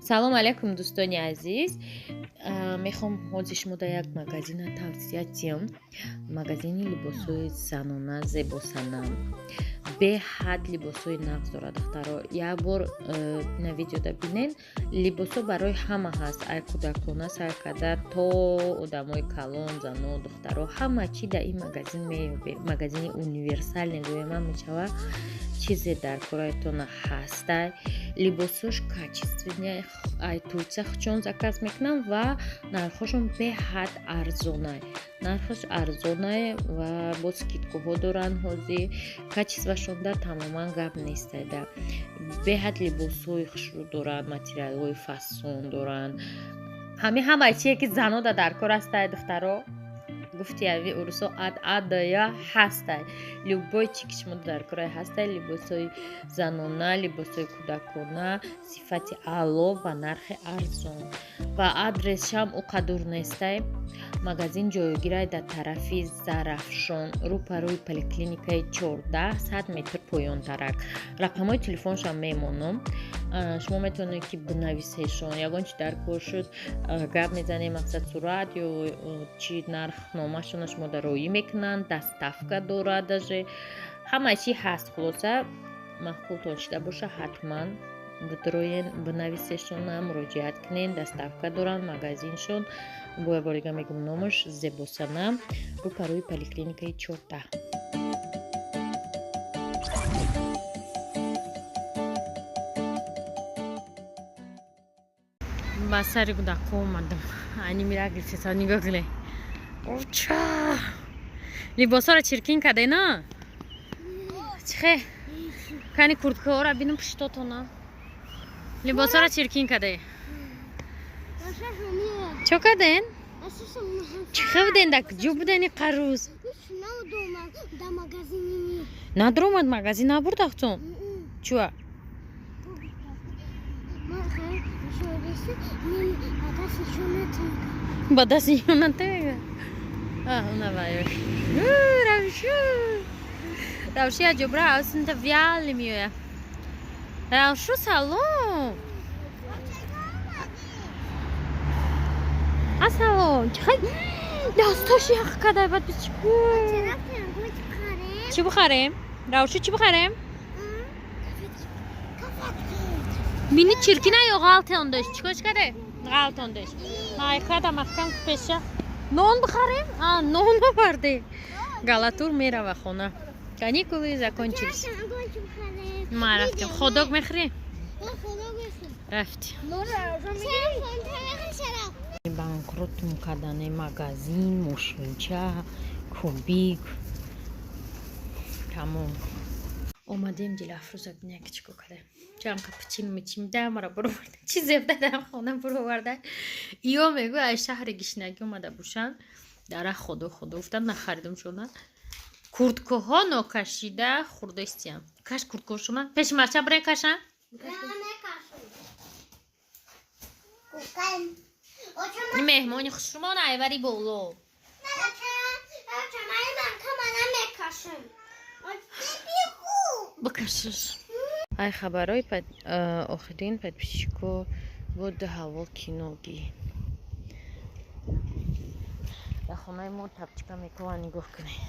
Салом алейкум, дӯстони азиз. Мехоҳам ҳозир шумо дар як магазина тавсия диҳам. Магазини либосҳои занона «Зебосанам». Беҳад либосҳои нағз дорад, духтаро. Як бор на видеода бинен, либосҳо барои ҳама ҳаст, ай кӯдакона сар карда то одамои калон, зано, духтаро, ҳама чӣ дар ин магазин меёбед. Магазини универсальный гӯям мешавад, чизе дар кораятон ҳастай. Либосош качественный, ай Турция чон заказ мекунам ва нархҳошон беҳад арзонай. Нархаш арзонай ва бо скидкаҳо доранд ҳозир. Качествашонда тамоман гап нестайда. Беҳад либосҳои хушрӯ доранд, материалҳои фасон доранд. Ҳами ҳамаи чие ки занода дар кор ҳастай, духтаро, гуфти ави урусо ад адая ҳастай. Любой чи ки шумо дар корай ҳастай, либосҳои занона, либосҳои кӯдакона, сифати аъло ва нархи арзон. Ва адресшам ӯ қадур нестай. Магазин ҷойгирай дар тарафи Зарафшон, рӯпарӯи поликлиникаи 14, 100 метр поёнтарак. Рақамҳои телефоншам мемонам. Шумо метавонед ки бинависешон, ягон чи дар кор шуд, гап мезанем, мақсад сурат ё чи нархномашона шумо дар роӣ мекунанд, доставка дорад, даже ҳама чи ҳаст. Хулоса, маъқултон шида боша, ҳатман бидроен, бинависешона, муроҷиат кунен, доставка доранд магазиншон. Бо як бор дига мегӯм, номаш «Зебосанам», рӯпарӯи поликлиникаи 14. Ба сари кӯдакҳо омадам, ани мира гирифтеса, нигоҳ кунед. Оча, либосҳоро чиркин карде на? Чихе кани курткаҳоро бинам, пуштотона либосҳоро чиркин карде. Чо карден? Чихе буден, да куҷо буден иқа рӯз? Надромад, магазин набурдахтон чуа? Ба дасти нишонатега. Равшу, равши аҷобра асинта вяли меоя. Равшу, салом. Ассалом. Чихай дасташ ях кадай, бад чӣ бихарем? Равшу, чӣ бихарем? Бини, чиркина ё ғалтондаш? Чикош каде? Ғалтондаш. Майкада маҳкам пеша. Нон бихарем? А, нон оварде. Галатур мерава хона. Каникулы закончились. Ма рафтем. Хот-дог мехӯрӣ? Рафтем. Банкротум кардане магазин, мошинча, кубик. Тамом. Омадем, Дилафрӯза биня ки чӣ кор кардем. Чанд капучин мичим дамара буроварда. Чӣ зебда дар хона буроварда. Иё мегӯ, аз шаҳри гишнагӣ омада бошанд. Дара худо худо гуфтам, нахаридум шона. Курткаҳо нокашида хурдестиям. Каш курткаҳошона. Пеши марча бирен, кашан. Ин меҳмони хушрумон айвари боло. Бикашиш. Ай хабарҳои охирин, подписчико, буд ҳаво киногӣ. Дар хонаи мо тапчика мекунанд, нигоҳ кунед.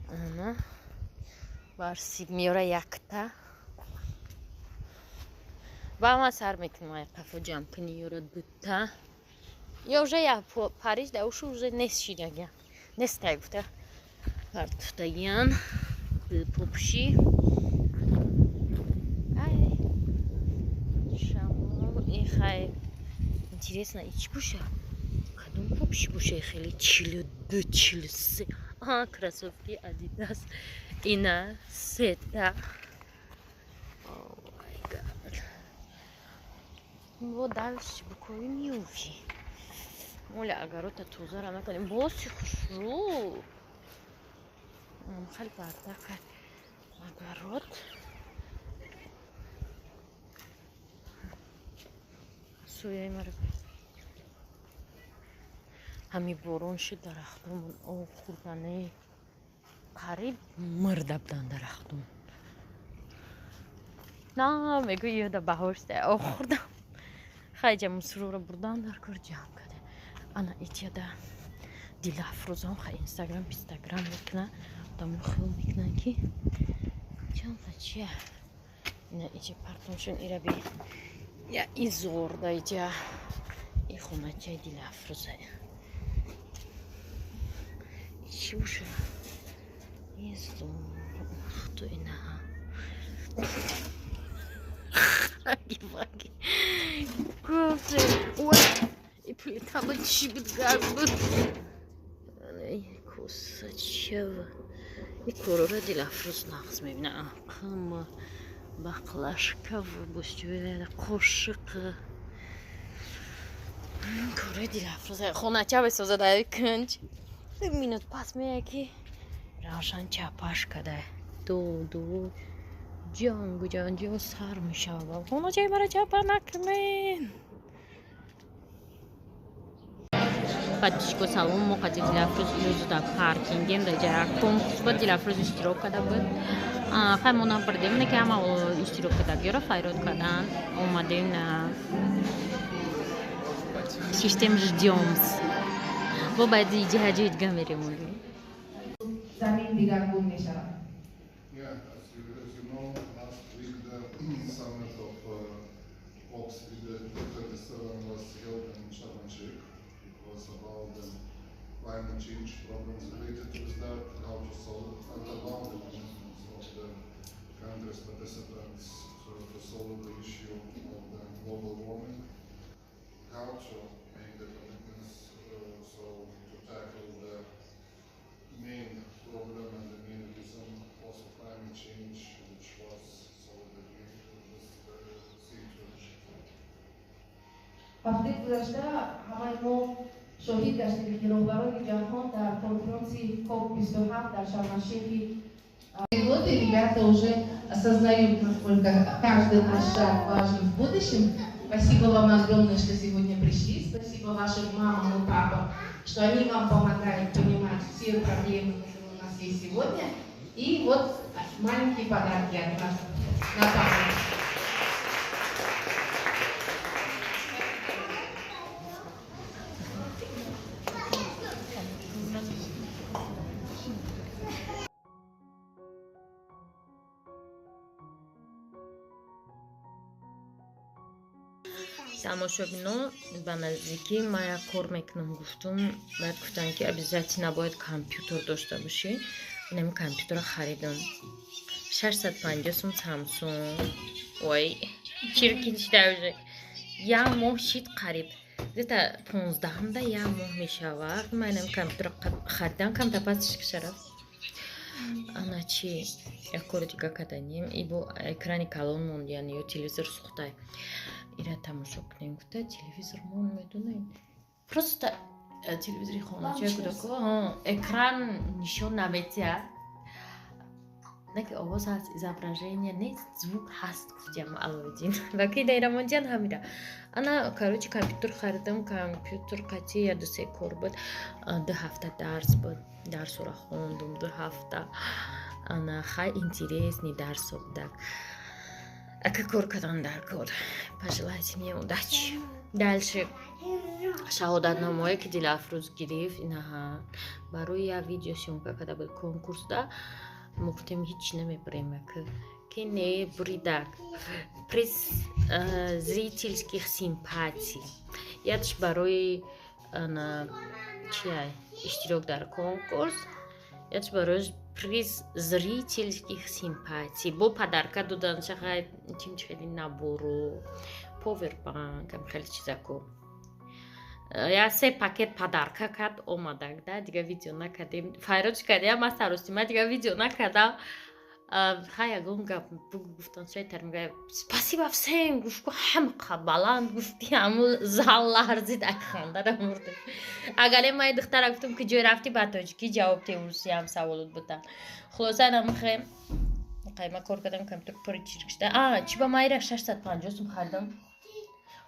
Ана барсик меёра якта. Ба ман сар мекунам ай қафо ҷамъ кунӣ ёра дута. Ё уже як париж да ушу уже нест шидагия. Нестай гуфта. Партуфтагиян попуши. Ай. Шамол ихай. Интересно, и чӣ боша? Кадом попуши боша хеле 42, 43. А, кроссовки Адидас. Ина сета. Oh my God. Бо дальше букои миёви. Моля огорода тозара накунем. Боси хушрӯ. Хеле бардак огород. Сояи маро ҳами борон шуд, дарахтомон об хӯрдане, қариб мурда буданд дарахтон. На мегӯ, ёда баҳор шуда, об хӯрдам. Хайҷа мусурора бурдан дар кор ҷамъ кардем. Ана итяда Дилафрӯзам хай инстаграм пистаграм мекуна, одамо хиёл мекунанд ки чанқа чия. Ина иҷа партоншон ираби я изор да иҷа и хоначаи Дилафрӯза. Чӣ боша? Изор ухту ина. Ваги. Гуфте, ой, и плита буд, чӣ буд, газ буд. Косачава. И корора Дилафрӯз нағз мебина. Қама бақлашка бушчуя қошиқ. Кораи Дилафрӯз хонача бесоза дар кунҷ. Ду минут пас меяд ки Равшан чапаш када. Ду ҷангу ҷанҷо сар мешавад. Хоначаи мара чапа накунед. Подписчико салом, мо қади Дилафрӯз ирӯз дар паркингем, дар ҷа конкурс буд, Дилафрӯз иштирок карда буд. Хай мо набурдем, не ки ҳама иштирок кардагиёро файрод кардан. Омадем на систем ждёмс. Бо баъди ҷиҳаҷои дига мерем. Замин дигаргун мешавад. Yeah, as you know, last week the summit of COP27 was held in Sharm el-Sheikh. It was about the climate change problems related with that, how to solve it, and about the commitments of the countries participants to solve the issue of the global warming, how to make the commitments so to tackle the main problem and the main reason also climate change, which was so the this CO2 emission. Ҳафтаи гузашта ҳамаи мо шоҳид гаштем, ки роҳбарони ҷаҳон дар конференси коп 27 дар Шармашехи годы ребята уже осознают, насколько каждый наш шаг важен в будущем. Спасибо вам огромное, что сегодня пришли. Спасибо вашим мамам и папам, что они вам помогают понимать все проблемы, которые у нас есть сегодня. И вот маленькие подарки от нас на память. Тамошобино, ба наздикӣ ман як кор мекунам гуфтум, баъд гуфтанд ки обязательно бояд компютер дошта бошӣ. Инами компютерро харидам. 650 сум Samsung. Ой, чиркин шида уже. Як моҳ шид қариб. Где-то 15-да як моҳ мешавад. Ман инами компютерро харидам, камта пасш шараф. Ана чи як кори дига карданем, ибо экрани калон монд, яъне ё телевизор сӯхтай. Ира тамошо кунем гуфта телевизор мон медонед. Просто телевизори хонача кӯдако экран нишон наметиҳад. Не ки овоз ҳаст, изображение нест, звук ҳаст, гуфтиям Аловиддин. Ва ки дайрамонҷан ҳамира. Ана короче компютер харидам, компютер қатъи я ду се кор буд. 2 ҳафта дарс буд. Дарсро хондум 2 ҳафта. Ана хай интересный дарсо будак. Ака кор кардан дар кор. Пожелайте мне удачи. Дальше шаҳодатномое ки Дилафрӯз гирифт, инаҳа барои як видео съёмка карда буд конкурсда. Мо гуфтем ҳеҷ намебарем, ки не буридак. Приз зрительских симпатий. Ядш барои ана чия иштирок дар конкурс, ядш барои приз зрительских симпатий. Бо подарка додан шахай чим хеле набору, повербанк, ам хеле чизако. Я се пакет подарка кард омадак да, дига видео накардем. Файродш кардем, ман саростима дига видео накардам. Хай ягон гап гуфтан шайтар мега спасибо всем гуфт, ку ҳамқа баланд гуфти, ҳаму зал ларзид, ак хандара мурдем. Агаре ман духтара гуфтам ки ҷой рафтӣ ба тоҷикӣ ҷавоб те, урусиям саволот будан. Хулоса намхе қайма кор кардам, компютер пури чирк шуда. А чӣ ба майра 650 сум харидам.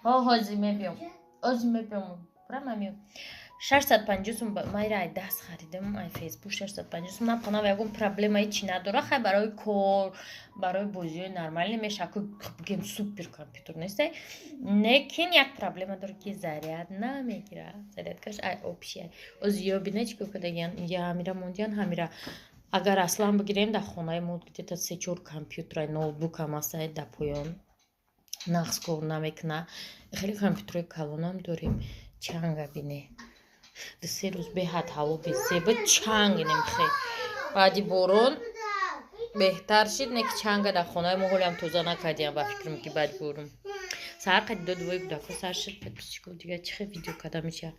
Ҳо ҳозир мебиём, ҳозир мебиём, прямо меём. 650 сум. Майра ай даст харидам, ай Фейсбук, 650 сум. Напонам, ягон проблемаи чи надора. Хай, барои кор, барои бозиҳои нормалӣ меша, ку бигем, супер компютер нестай. Лекин як проблема дора, ки заряд намегира, зарядкаш ай общий. Ози ё бина, чӣ кор кардагиян, инҷа ҳамира мондиян. Ҳамира агар аслан бигирем, дар хонаи мо где-то се чор компютера, ноутбукам ҳастай, дар поён нағз кор намекуна. Хеле компютерои калонам дорем. Чанга бине, 2-3 рӯз беҳад ҳаво бесеба, чанг немхе. Баъди борон беҳтар шид, не ки чанга дар хонаи мо ҳолиам тоза накардиям, ба фикрам, ки баъди борон саҳар қади додвои кӯдако сар шуд. Подписчико, дига чӣ хел видео карда меша?